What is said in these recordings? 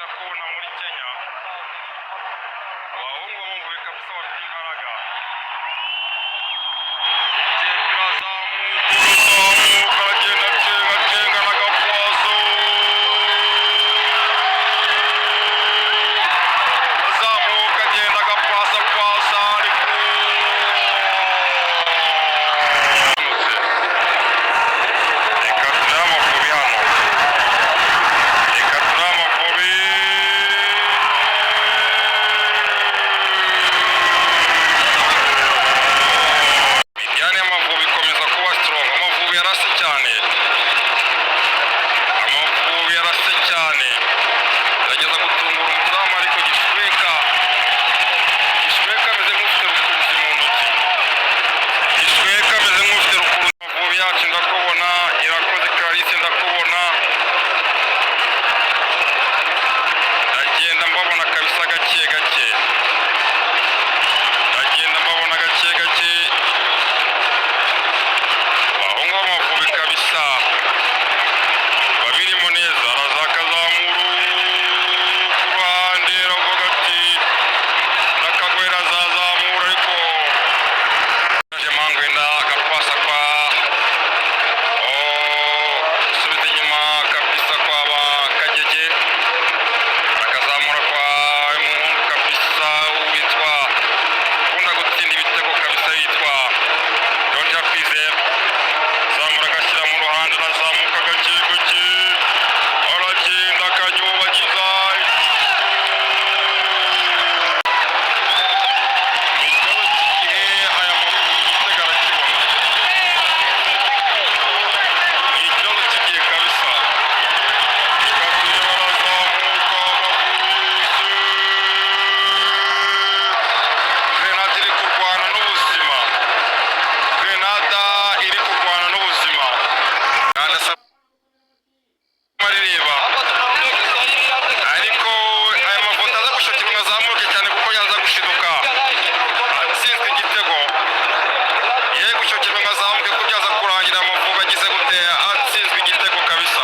Ndakubona muri Kenya. Abahungu b'Amavubi kabisa bafite imbaraga. Ikipe irazamuka, irazamuka, aragenda acenga acenga n'agapwaso. Azamuka, agenda agapasa pasa, ariko reka turebe Amavubi hano. Reka turebe Amavubi. Médiane y'Amavubi ikomeza kuba strong. Amavubi yarase cyane. Amavubi yarase cyane. Gerageza gutungura umuzamu, ariko Gishweka, Gishweka ameze nk'ufite rukuruzi mu ntoki. Gishweka ameze nk'ufite rukuruzi. Amavubi yacu, ndakubona. Irakoze Clarisse, ndakubona. Ndagenda mbabona kabisa gake gake. Ndagenda mbabona gake gake. Abahungu b'Amavubi kabisa babirimo neza. Araza akazamura ku ruhande, aravuga ati nakagwera, azazamura, ariko Mangwenda agapasa kwa, oh, subiza inyuma kabisa kwa ba Kagege, akazamura kwa umuhungu kabisa witwa ukunda gutsinda ibitego kabisa, yitwa Georgia Kwizera. Zamura, agashyira mu ruhande, arazamuka gake gake, aragenda akanyubagiza. Ni ikibazo cy'igihe, aya Mavubi igitego arakibona. Ni ikibazo cy'igihe kabisa. Reka turebe, arazamuka Amavubi. Grenade iri kurwana n'ubuzima. Grenada iri kurwana n'ubuzima. Kandi asa arireba, ariko aya mafoto aza gushakirwa ngo azamuke cyane, kuko yaza gushiduka atsinzwe igitego. Ye gushakirwa ngo azamuke, kuko byaza kurangira Amavubi agize gute? Atsinzwe igitego kabisa.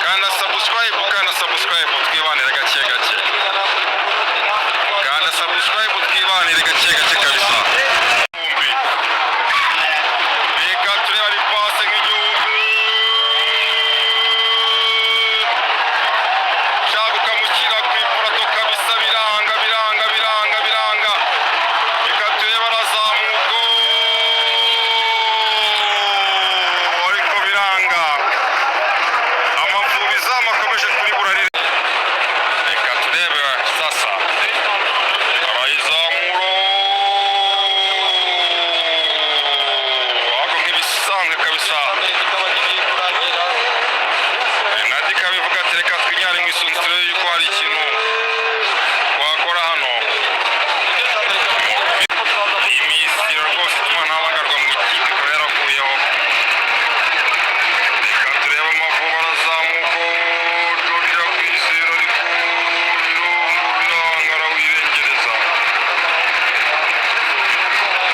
Kanda subscribe, kanda subscribe, twibanire gake gake. Kanda subscribe, twibanire gake gake kabisa. Igihumbi. Reka turebe, ari pase nk'igihumbi. Ushaka ukamushyira ku ipurato kabisa, biranga, biranga, biranga, biranga. Reka turebe, arazamuka, ariko biranga. Amavubi izamu akomeje kuribura. Reka turebe sasa, arayizamura ahubwo nk'ibisanzwe kabisa. Nadi kabivuga ati reka twinyare mu isunzu, turebe yuko hari ikintu wakora hano. Imisiro rwose ituma ntahamagarwa mu ikipe ikaba yaravuyeho. Reka turebe, Amavubi arazamuka, Georgia Kwizera, ariko birungu biranga, arawirengereza,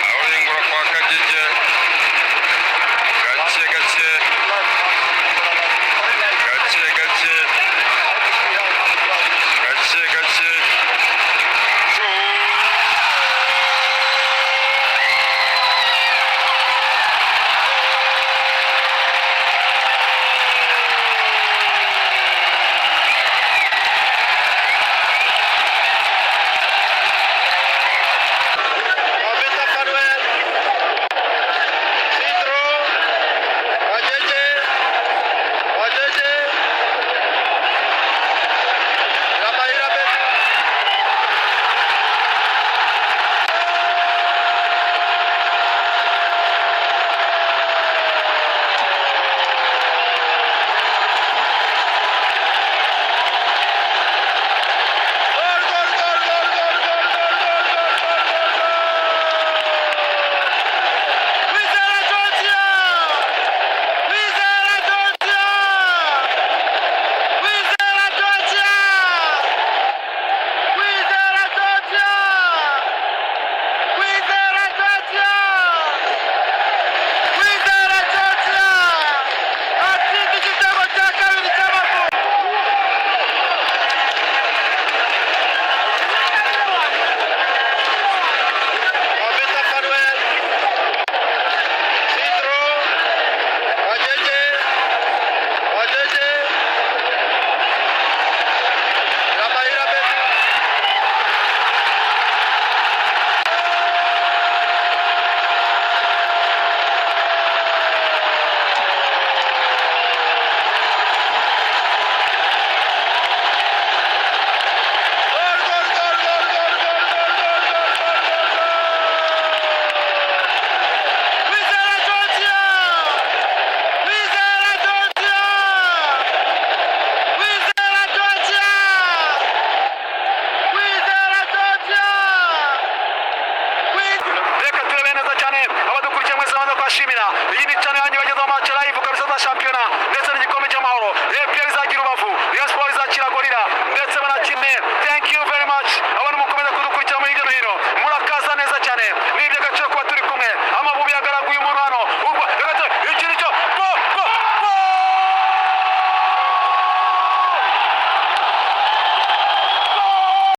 awurengura kwa Kagege gake gake, gake gake, gake. Ndabashimira. Iyi ni